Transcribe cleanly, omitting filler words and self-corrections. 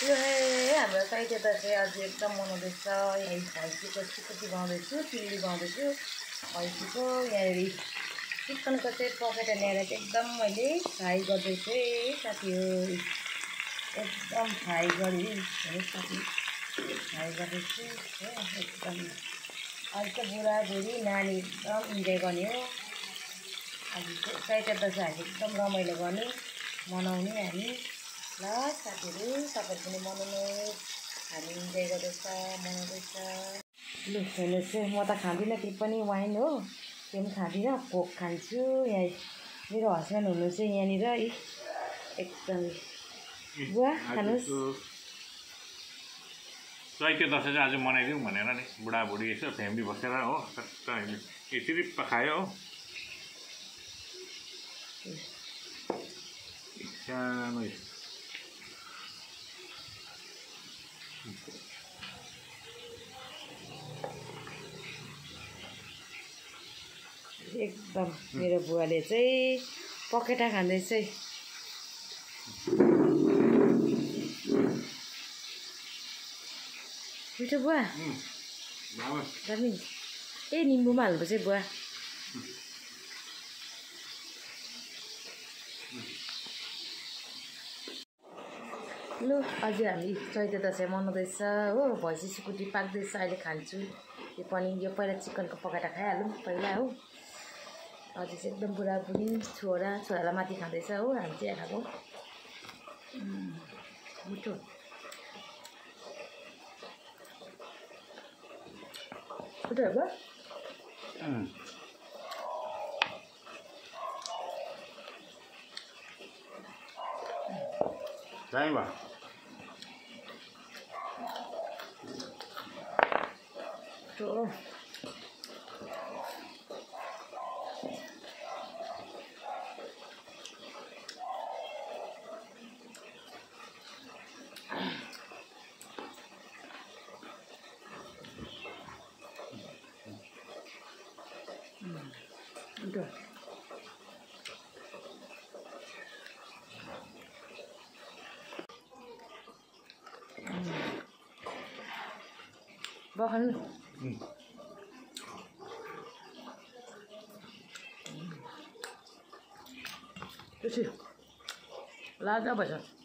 यो हाम्रो साइड यता चाहिँ आज एकदम मनाउँदैछ। यहीँ भैँसीको सिकुटी बनाउँदैछु, चिल्ली बनाउँदैछु भैँसीको। यहाँनिर चिकनको चाहिँ पकेटा ल्याएर चाहिँ एकदम मैले फ्राई गर्दैछु है साथीहरू। एकदम फ्राई गरी है साथी, फ्राई गर्दैछु हो एकदम। आज त बुढाबुढी नानी एकदम इन्जोय गर्ने हो। आज चाहिँ साइड यता चाहिँ हामी एकदम रमाइलो गर्ने मनाउने हामी। ल साथीहरू तपाईँहरू पनि मनाउनुहोस्, हामी इन्जोय गर्दैछ मनाउँदैछ। लु हेर्नुहोस् चाहिँ म त खाँदिनँ केही पनि, वाइन हो त्यो पनि खाँदिनँ, कोक खान्छु। यहाँ मेरो हस्बेन्ड हुनु चाहिँ यहाँनिर एकदमै। बुवा खानुहोस्। चैते दसैँ चाहिँ आज मनाइदिउँ भनेर नि बुढाबुढी यसो फ्यामिली बसेर हो यसरी खायो हो। सानो एकदम मेरो बुवाले चाहिँ पखेटा खाँदैछ। मिठो बुवा दामी। ए निम्बुमा हाल्नुपर्छ है बुवा। लु अझै हामी चैते दसैँ मनाउँदैछ हो। भैँसी सिकुटी पाक्दैछ अहिले खान्छु। यो पनि यो पहिला चिकनको पकाएर खाइहालौँ पहिला हो। अझै चाहिँ एकदम बुढाबुढी छोरालाई माथि खाँदैछ हो। हामी चाहिँ खाएको मिठो। मिठो हो चाहिँ भयो तो udah bahan itu sih lada apa sih